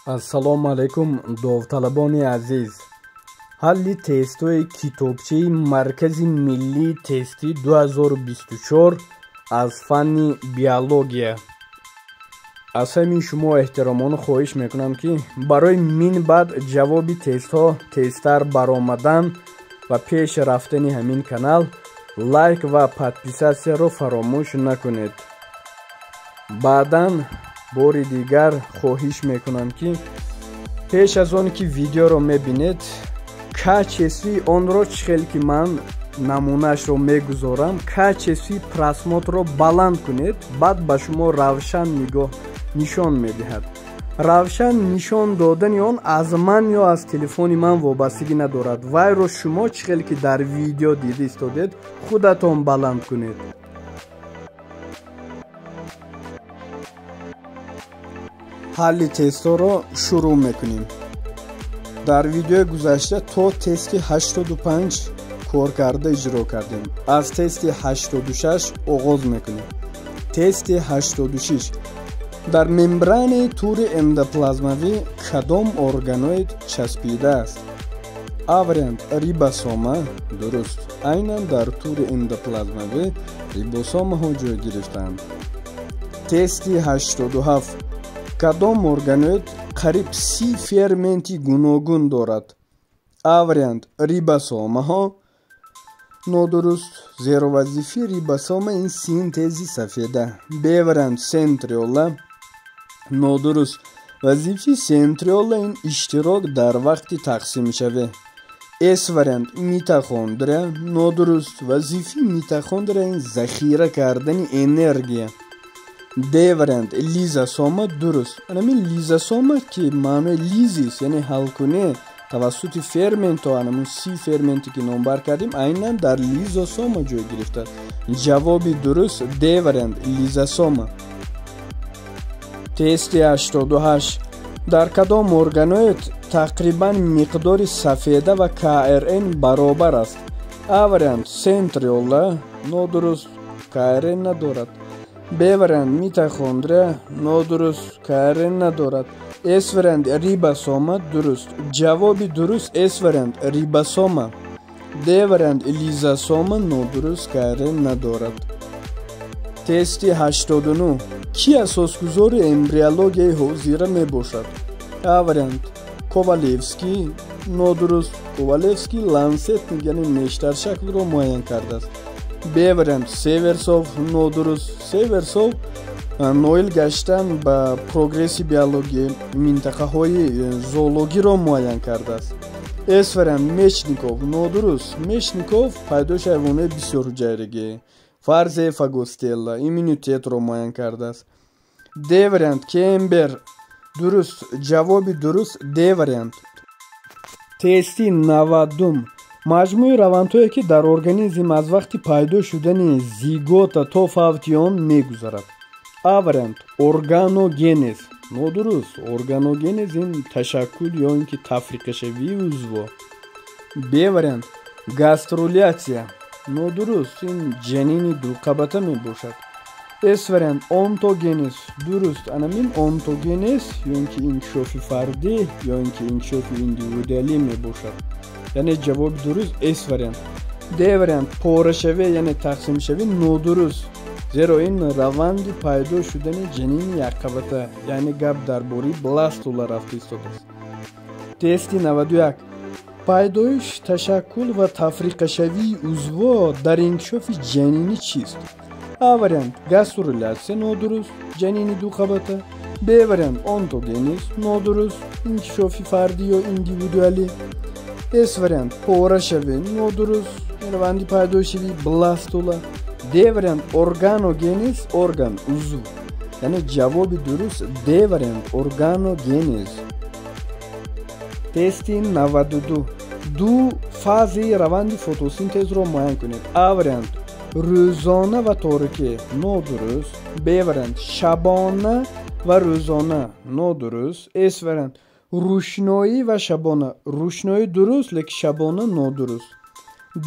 Ассалому алайкум, довталабони азиз. Ҳалли тестҳои китобчаи Маркази миллии тестӣ 2024 аз фанни биология. Аз ҳамин шумо эҳтиромона хоҳиш мекунам, ки барои минбаъд ҷавоби тестҳо тезтар баромадан ва пеш рафтани ҳамин канал лайк ва подписатсияро фаромӯш накунед. Баъдан бори дигар хоҳиш мекунам, ки пеш аз он ки видеоро мебинед, качествои онро чӣ хел ки ман намунаашро мегузорам, качествои просмотрро баланд кунед, баъд ба шумо равшан нигоҳ нишон медиҳад. Равшан нишон додани он аз ман ё аз телефони ман вобастагӣ надорад. Вайро шумо чӣ хел ки дар видео дида истодед, худатон баланд кунед. Ҳалли тестҳоро шурӯъ мекунем. Дар видеои гузашта то тести 85 коркарда иҷро кардем. Аз тести 86 оғоз мекунем. Тести 86. Дар мембранаи тури эндоплазмавӣ кадом органоид часпидааст? А вариант рибосома. Дуруст. Айнан дар тури эндоплазмавӣ рибосомаҳо ҷой гирифтаанд. Тести 87. Кадом органоид қариб 30 ферменти гуногун дорад? А вариант рибосомаҳо. Нодуруст, зеро вазифаи рибосома ин синтези сафеда. Б вариант центриола. Нодуруст, вазифаи центриола ин иштирок дар вақти тақсимшавӣ. С вариант митохондрия. Нодуруст, вазифаи митохондрия ин захира кардани энергия. Д вариант лизосома. Дуруст. Анамин лизосома ки маънои лизис, яъне ҳалкунӣ тавассути ферментҳо, анамун 30 ферменте ки номбар кардем, айнан дар лизосома ҷой гирифтааст. Ҷавоби дуруст Д вариант лизосома. Тести 88. Дар кадом органоид тақрибан миқдори сафеда ва КРН баробар аст? А вариант центриола. Нодуруст, КРН надорад. Б вариант митохондрия. Нодуруст, КРН надорад. С вариант рибосома. Дуруст. Ҷавоби дуруст С вариант рибосома. Д вариант лизосома. Нодуруст, КРН надорад. Тести 89. Ки асосгузори эмбриологияи ҳозира мебошад? А вариант Ковалевский. Нодуруст. Ковалевский лансетник, яъне нештаршаклро муайян кардааст. Б вариант Северсов. Нодуруст. Северсов ноил гаштан ба прогресси биология минтақаҳои зоологиро муайян кардааст. С вариант Мечников. Нодуруст. Мечников пайдоиши ҳайвонҳои бисёрҳуҷайрагӣ, фарзияи фагостелла, иммунитетро муайян кардааст. Д вариант Кембер. Дуруст. Ҷавоби дуруст Д вариант. Тести 90. Маҷмӯи равандҳое ки дар организм аз вақти пайдо шудани зигота то фавти он мегузарад. А вариант органогенез. Нодуруст. Органогенез ин ташаккул ё ин ки тафриқашавии узвҳо. Б вариант гаструляция. Нодуруст. Ин ҷанини дуқабата мебошад. С вариант онтогенез. Дуруст. Анамин онтогенез ё ин ки инкишофи фардӣ ё ин ки инкишофи индивидуалӣ мебошад. Яъне ҷавоби дуруст С вариант. Д вариант порашавӣ, яъне тақсимшавӣ. Нодуруст, зеро ин раванди пайдо шудани ҷанини якқабата, яъне гап дар бораи бластула рафта истодааст. Тести 91. Пайдоиш, ташаккул ва тафриқашавии узвҳо дар инкишофи ҷанинӣ чист? А вариант гаструляция. Нодуруст, ҷанини дуқабата. Б вариант онтогенез. Нодуруст, инкишофи фардӣ ё индивидуалӣ. С вариант порашавӣ. Нодуруст, раванди пайдоишавии бластула. Д вариант органогенез, орган, узв. Яъне ҷавоби дуруст Д вариант органогенез. Тести 92. Ду фазаи раванди фотосинтезро муайян кунед. А вариант рӯзона ва торикӣ. Нодуруст. Б вариант шабона ва рӯзона. Нодуруст. С вариант рӯшноӣ ва шабона. Рӯшноӣ дуруст, лекин шабона нодуруст.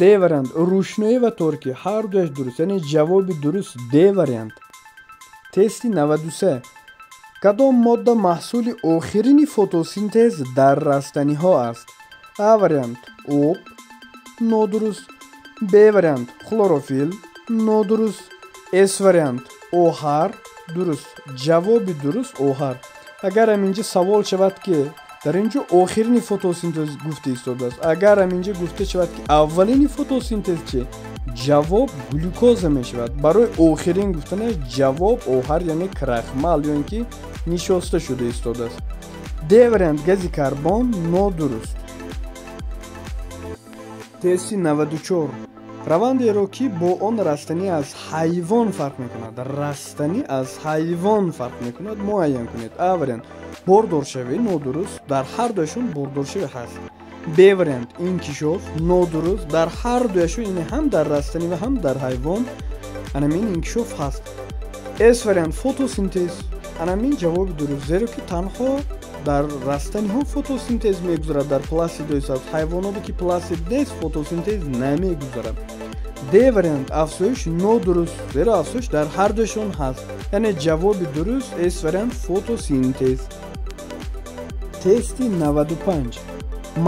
Д вариант рӯшноӣ ва торикӣ. Ҳар дуяш дуруст. Яъне ҷавоби дуруст Д вариант. Тести 93. Кадом модда маҳсули охирини фотосинтез дар растаниҳо аст? А вариант об, нодуруст. Б вариант хлорофил, нодуруст. С вариант оҳар, дуруст. Ҷавоби дуруст оҳар. Агар ҳаминҷа савол шавад, ки дар ин ҷо охирини фотосинтез гуфта истодааст, агар ҳаминҷа гуфта шавад, ки аввалини фотосинтез чи, ҷавоб глюкоза мешавад. Барои охирин гуфтанаш ҷавоб оҳар, яъне крахмал ё ин ки нишоста шуда истодааст. Д вариант гази карбон, нодуруст. Тести 94. Равандеро, ки бо он растанӣ аз ҳайвон фарқ мекунад, растанӣ аз ҳайвон фарқ мекунад, муайян кунед. А вариант бордоршавӣ, нодуруст, дар ҳар дуяшон бордоршавӣ ҳаст. Б вариант инкишоф, нодуруст, дар ҳар дуяшон, ин ҳам дар растанӣ ва ҳам дар ҳайвон анамин инкишоф ҳаст. С вариант фотосинтез, анамин ҷавоби дуруст, зеро ки танҳо дар растаниҳо фотосинтез мегузарад дар пластидои сабз. Ҳайвоноте ки пластид нест, фотосинтез намегузарад. Д вариант афзоиш, нодуруст, зеро афзоиш дар ҳар дуяшон ҳаст. Яъне ҷавоби дуруст С вариант фотосинтез. Тести 95.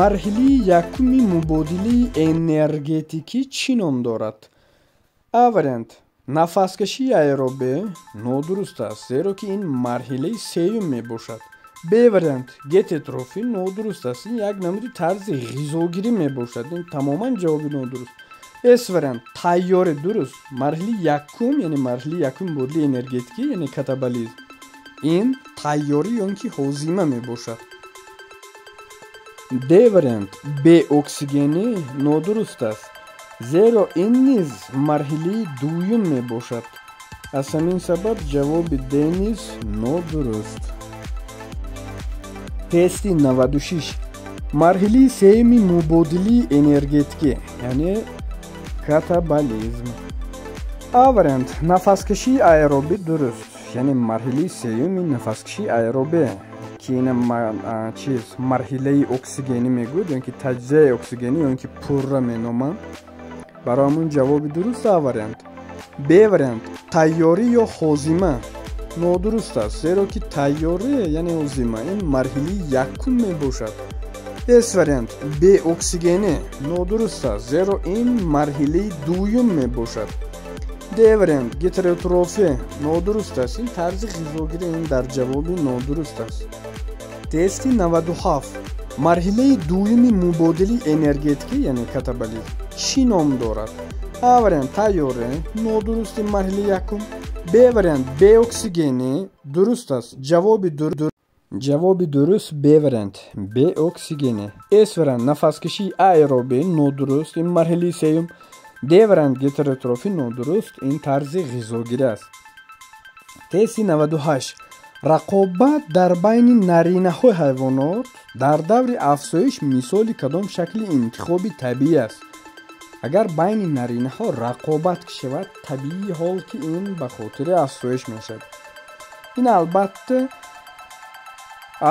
Марҳилаи якуми мубодилаи энергетикӣ чӣ ном дорад? А вариант нафаскашии аэробе, нодуруст аст, зеро ки ин марҳилаи сеюм мебошад. Б вариант гетеротрофӣ, нодуруст аст, ин як намуди тарзи ғизогирӣ мебошад, ин тамоман ҷавоби нодуруст. С вариант тайёрӣ, дуруст. Марҳилаи якум, яъне марҳилаи якум мубодилаи энергетикӣ, яъне катаболизм, ин тайёрӣ ё ин ки ҳозима мебошад. Д вариант беоксигенӣ, нодуруст аст, зеро ин низ марҳилаи дуюм мебошад. Аз ҳамин сабаб ҷавоби Д низ нодуруст. Тести 96. Марҳилаи сеюми мубодилаи энергетикӣ, яъне катаболизм. А вариант нафаскашии аэробӣ, дуруст, яъне марҳилаи сеюми нафаскашии аэробӣ, ки ина чиз марҳилаи оксигенӣ мегӯяд, ё ки таҷзияи оксигенӣ, ё ки пурра меноманд. Барои ҳамун ҷавоби дуруст А вариант. Б вариант тайёрӣ ё ҳозима, нодуруст аст, зеро ки тайёрӣ, яъне ҳозима, ин марҳилаи якум мебошад. С вариант беоксигенӣ, нодуруст аст, зеро ин марҳилаи дуюм мебошад. Д вариант гетеротрофӣ, нодуруст аст, ин тарзи ғизогирӣ, ин дар ҷавоби нодуруст аст. Тести 97. Марҳилаи дуюми мубодилаи энергетикӣ, яъне катаболизм, чӣ ном дорад? А вариант тайёрӣ, нодуруст, ин марҳилаи якум. Б вариант беоксигенӣ, дуруст аст. Ҷавоби дуруст Б вариант беоксигенӣ. С вариант нафаскашии аэробӣ, нодуруст, ин марҳилаи сеюм. Д вариант гетеротрофӣ, нодуруст, ин тарзи ғизогирӣ аст. Тести 98. Рақобат дар байни наринаҳои ҳайвонот дар даври афзоиш мисоли кадом шакли интихоби табиӣ аст? Агар байни наринаҳо рақобат шавад, табиии ҳол ки ин ба хотири афзоиш мешавад. Ин албатта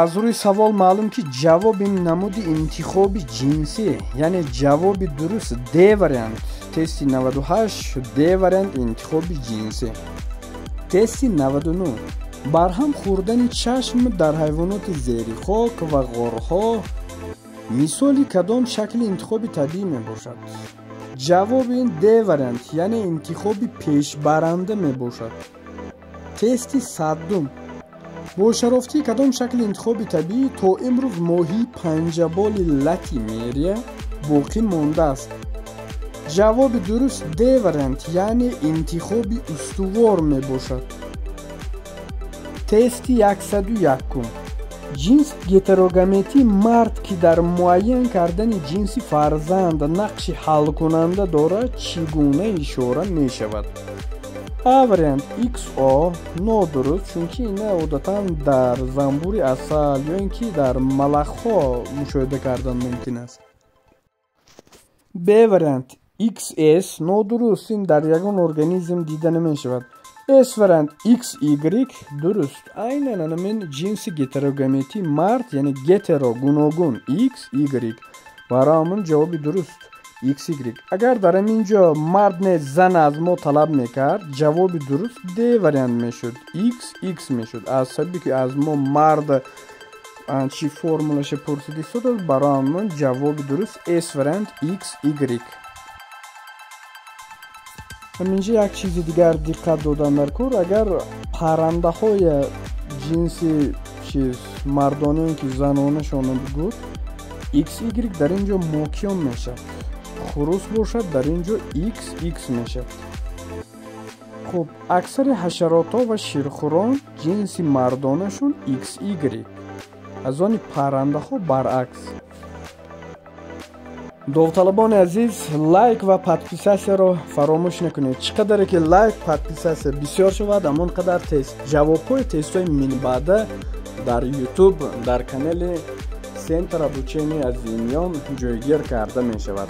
аз рӯи савол маълум, ки ҷавоби намуди интихоби ҷинсӣ, яъне ҷавоби дуруст Д вариант. Тести 98 Д вариант интихоби ҷинсӣ. Тести 99. Барҳам хӯрдани чашм дар ҳайвоноти зери хок ва ғорҳо мисоли кадом шакли интихоби табиӣ мебошад? Ҷавоби ин Д вариант, яъне интихоби пешбаранда мебошад. Тести 100. Бо шарофати кадом шакли интихоби табиӣ то имрӯз моҳии панҷаболи латимерия боқӣ мондааст? Ҷавоби дуруст Д вариант, яъне интихоби устувор мебошад. Тести 101. Ҷинси гетерогаметии мард, ки дар муайян кардани ҷинси фарзанд нақши ҳалкунанда дорад, чӣ гуна ишора мешавад? А вариант XO, нодуруст, чунки ина одатан дар занбури асал ё ин ки дар малахҳо мушоҳида кардан мумкин аст. Б вариант XS, нодуруст, ин дар ягон организм дида намешавад. С вариант XY, дуруст. Айнан анамин ҷинси гетерогаметии мард, яъне гетеро гуногун, X Y. Барои ҳамун ҷавоби дуруст XY. Агар дар ҳамин ҷо мард не, зан аз мо талаб мекард, ҷавоби дуруст D вариант мешуд, XX мешуд. Аз сабаби ки аз мо мард чӣ формулаша пурсида истодааст, барои мо ҷавоби дуруст S вариант, XY. Ҳаминҷо як чизи дигар диққат додан дар кор: агар паррандаҳои ҷинси чиз мардоне ки занонашона бигӯд, XY дар ин ҷо мокиён мешавад, хурус бошад, дар ин ҷо XX мешавад. Хуб, аксари ҳашаротҳо ва ширхӯрон ҷинси мардонашон XY, аз они паррандаҳо баръакс. Довталабони азиз, лайк ва подписаться-ро фаромӯш накунед. Чӣ қадаре ки лайк, подписаться бисёр шавад, ҳамон қадар тест, ҷавобҳои тестҳои минбаъда дар Ютуб, дар канали Центр обучения Азимиён ҷойгир карда мешавад.